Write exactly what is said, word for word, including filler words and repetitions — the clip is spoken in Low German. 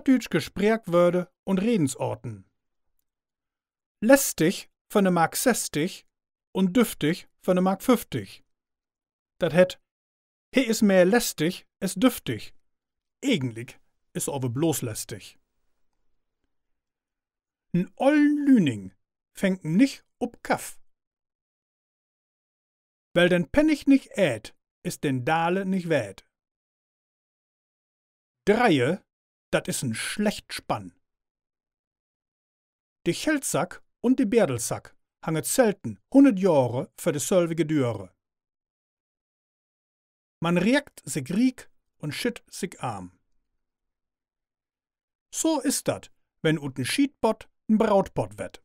plattdüütsche Spreekwöör un Redensorten. Lästig för 'ne Mark sesstig un düftig för 'ne Mark föfftig. Dat heet, he is mehr lästig as düftig. Egentlik is he aver bloots lästig. En ollen Lüning fängt nich op Kaff. Well den Pennig nich ehrt, is den Daler nich weert. Dreie, dat is en slecht Spann. De Geldsack un de Bedelsack hanget selten hunnert Johre vör de sülvige Düre. Man riekt sik riek un schitt sik arm. So is dat, wenn ut en Schietpott en Brautpott wett.